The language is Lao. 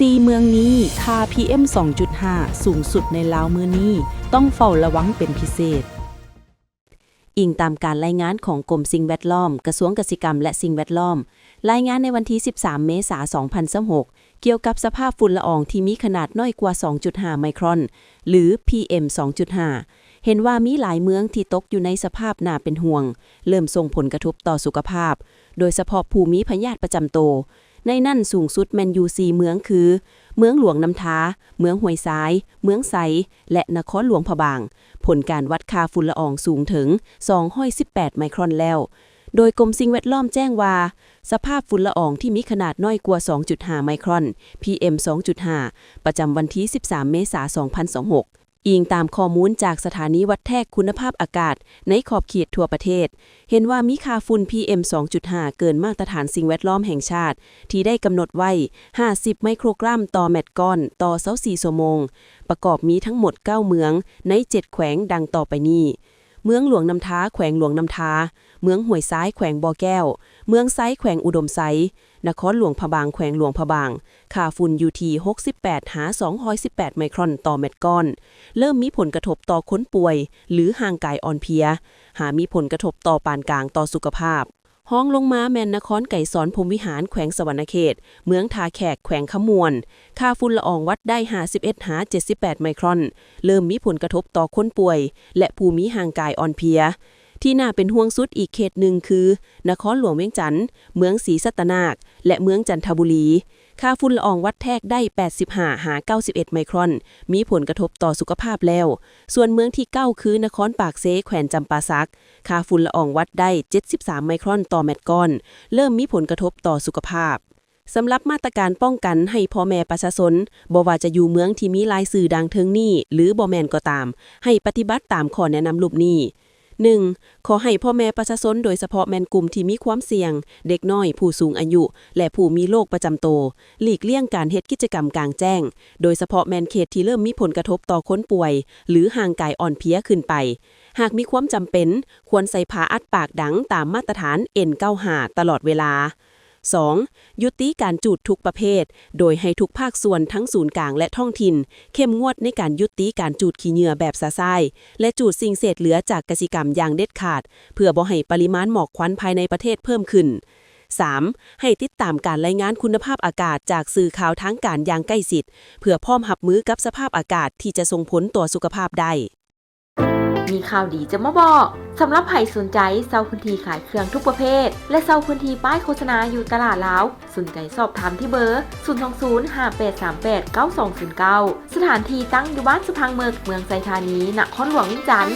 ສີ່ເມືອງນີ້ ຄ່າ ພີເອັມ ສອງຈຸດຫ້າ ສູງສຸດໃນລາວມື້ນີ້ ຕ້ອງເຝົ້າລະວັງເປັນພິເສດ. ອີງຕາມການລາຍງານຂອງກົມສິ່ງແວດລ້ອມ, ກະຊວງກະສິກຳ ແລະ ສິ່ງແວດລ້ອມ, ລາຍງານໃນວັນທີສິບສາມ ເມສາ ສອງພັນຊາວຫົກ ກ່ຽວກັບສະພາບຝຸ່ນລະອອງທີ່ມີຂະໜາດນ້ອຍກວ່າ ສອງຈຸດຫ້າ ໄມຄຣອນ ຫຼື ພີເອັມ ສອງຈຸດຫ້າ ເຫັນວ່າມີຫຼາຍເມືອງທີ່ຕົກຢູ່ໃນສະພາບໜ້າເປັນຫ່ວງ, ເລີ່ມສົ່ງຜົນກະທົບຕໍ່ສຸຂະພາບ, ໂດຍສະເພາະຜູ້ມີພະຍາດປະຈຳໂຕ. ໃນນັ້ນສູງສຸດແມ່ນຢູ່ສີ່ເມືອງຄື ເມືອງຫຼວງນ້ຳທາ, ເມືອງຫ້ວຍຊາຍ, ເມືອງໄຊ ແລະ ນະຄອນຫຼວງພະບາງ, ຜົນການວັດຄ່າຝຸ່ນລະອອງສູງເຖິງ ສອງຮ້ອຍສິບແປດ ໄມຄຣອນແລ້ວ. ໂດຍກົມສິ່ງແວດລ້ອມແຈ້ງວ່າ ສະພາບຝຸ່ນລະອອງທີ່ມີຂະໜາດນ້ອຍກວ່າ ສອງຈຸດຫ້າ ໄມຄຣອນ ພີເອັມ ສອງຈຸດຫ້າ ປະຈຳວັນທີສິບສາມ ເມສາ ສອງພັນຊາວຫົກ ອີງຕາມຂໍ້ມູນຈາກສະຖານີວັດແທກຄຸນນະພາບອາກາດໃນຂອບເຂດທົ່ວປະເທດ, ເຫັນວ່າມີຄ່າຝຸ່ນ ພີເອັມ ສອງຈຸດຫ້າ ເກີນມາດຕະຖານສິ່ງແວດລ້ອມແຫ່ງຊາດທີ່ໄດ້ກຳນົດໄວ້ ຫ້າສິບ ໄມໂຄຣກຣາມຕໍ່ແມັດກ້ອນຕໍ່ຊາວສີ່ຊົ່ວໂມງ, ປະກອບມີທັງໝົດເກົ້າເມືອງໃນເຈັດແຂວງ ດັ່ງຕໍ່ໄປນີ້: ເມືອງຫຼວງນ້ຳທາ ແຂວງຫຼວງນ້ຳທາ, ເມືອງຫ້ວຍຊາຍ ແຂວງບໍ່ແກ້ວ, ເມືອງໄຊ ແຂວງອຸດົມໄຊ, ນະຄອນຫຼວງພະບາງ ແຂວງຫຼວງພະບາງ, ຄ່າຝຸ່ນຢູ່ທີ່ ຫົກສິບແປດ ຫາ ສອງຮ້ອຍສິບແປດ ໄມຄຣອນຕໍ່ແມັດກ້ອນ, ເລີ່ມມີຜົນກະທົບຕໍ່ຄົນປ່ວຍ ຫຼື ຮ່າງກາຍອ່ອນເພຍ, ຫາມີຜົນກະທົບຕໍ່ປານກາງຕໍ່ສຸຂະພາບ. ຮອງລົງມາແມ່ນນະຄອນໄກສອນ ພົມວິຫານ ແຂວງສະຫວັນນະເຂດ, ເມືອງທ່າແຂກ ແຂວງຄຳມ່ວນ, ຄ່າຝຸ່ນລະອອງວັດໄດ້ ຫ້າສິບເອັດ ຫາ ເຈັດສິບແປດ ໄມຄຣອນ, ເລີ່ມມີຜົນກະທົບຕໍ່ຄົນປ່ວຍ ແລະ ຜູ້ມີຮ່າງກາຍອ່ອນເພຍ. ທີ່ໜ້າເປັນຫ່ວງສຸດອີກເຂດໜຶ່ງຄື ນະຄອນຫຼວງວຽງຈັນ, ເມືອງສີສັດຕະນາກ ແລະ ເມືອງຈັນທະບູລີ, ຄ່າຝຸ່ນລະອອງວັດແທກໄດ້ ແປດສິບຫ້າ ຫາ ເກົ້າສິບເອັດ ໄມຄຣອນ, ມີຜົນກະທົບຕໍ່ສຸຂະພາບແລ້ວ. ສ່ວນເມືອງທີເກົ້າຄື ນະຄອນປາກເຊ ແຂວງຈຳປາສັກ, ຄ່າຝຸ່ນລະອອງວັດໄດ້ ເຈັດສິບສາມ ໄມຄຣອນຕໍ່ແມັດກ້ອນ, ເລີ່ມມີຜົນກະທົບຕໍ່ສຸຂະພາບ. ສຳລັບມາດຕະການປ້ອງກັນໃຫ້ພໍ່ແມ່ປະຊາຊົນ, ບໍ່ວ່າຈະຢູ່ເມືອງທີ່ມີລາຍຊື່ດັ່ງເທິງນີ້ ຫຼື ບໍ່ແມ່ນກໍຕາມ, ໃຫ້ປະຕິບັດຕາມຂໍ້ແນະນຳຮູບນີ້. ໜຶ່ງ, ຂໍໃຫ້ພໍ່ແມ່ປະຊາຊົນ, ໂດຍສະເພາະແມ່ນກຸ່ມທີ່ມີຄວາມສ່ຽງ, ເດັກນ້ອຍ, ຜູ້ສູງອາຍຸ ແລະ ຜູ້ມີໂລກປະຈຳໂຕ, ຫຼີກລ່ຽງການເຮັດກິດຈະກຳກາງແຈ້ງ, ໂດຍສະເພາະແມ່ນເຂດທີ່ເລີ່ມມີຜົນກະທົບຕໍ່ຄົນປ່ວຍ ຫຼື ຮ່າງກາຍອ່ອນເພຍຂຶ້ນໄປ. ຫາກມີຄວາມຈຳເປັນ, ຄວນໃສ່ຜ້າອັດປາກດັງຕາມມາດຕະຖານ ເອັນ ເກົ້າຫ້າ ຕະຫຼອດເວລາ. ສອງ, ຢຸດຕິການຈູດທຸກປະເພດ, ໂດຍໃຫ້ທຸກພາກສ່ວນທັງສູນກາງ ແລະ ທ້ອງຖິ່ນ ເຂັ້ມງວດໃນການຢຸດຕິການຈູດຂີ້ເຫຍື້ອແບບຊະຊາຍ ແລະ ຈູດສິ່ງເສດເຫຼືອຈາກກະສິກຳຢ່າງເດັດຂາດ, ເພື່ອບໍ່ໃຫ້ປະລິມານໝອກຄວັນພາຍໃນປະເທດເພີ່ມຂຶ້ນ. ສາມ, ໃຫ້ຕິດຕາມການລາຍງານຄຸນນະພາບອາກາດຈາກສື່ຂ່າວທາງການຢ່າງໃກ້ຊິດ, ເພື່ອພ້ອມຮັບມືກັບສະພາບອາກາດທີ່ຈະສົ່ງຜົນຕໍ່ສຸຂະພາບໄດ້. ມີຂ່າວດີຈະມາບອກ. ສຳລັບໃຜສົນໃຈເຊົ່າພື້ນທີ່ຂາຍເຄື່ອງທຸກປະເພດ ແລະ ເຊົ່າພື້ນທີ່ປ້າຍໂຄສະນາຢູ່ຕະຫຼາດລາວ, ສົນໃຈສອບຖາມທີ່ເບີ ສູນສອງສູນ ຫ້າແປດສາມແປດ ເກົ້າສອງສູນເກົ້າ. ສະຖານທີ່ຕັ້ງຢູ່ບ້ານສະພັງເມິກ, ເມືອງໄຊທານີ, ນະຄອນຫຼວງວຽງຈັນ.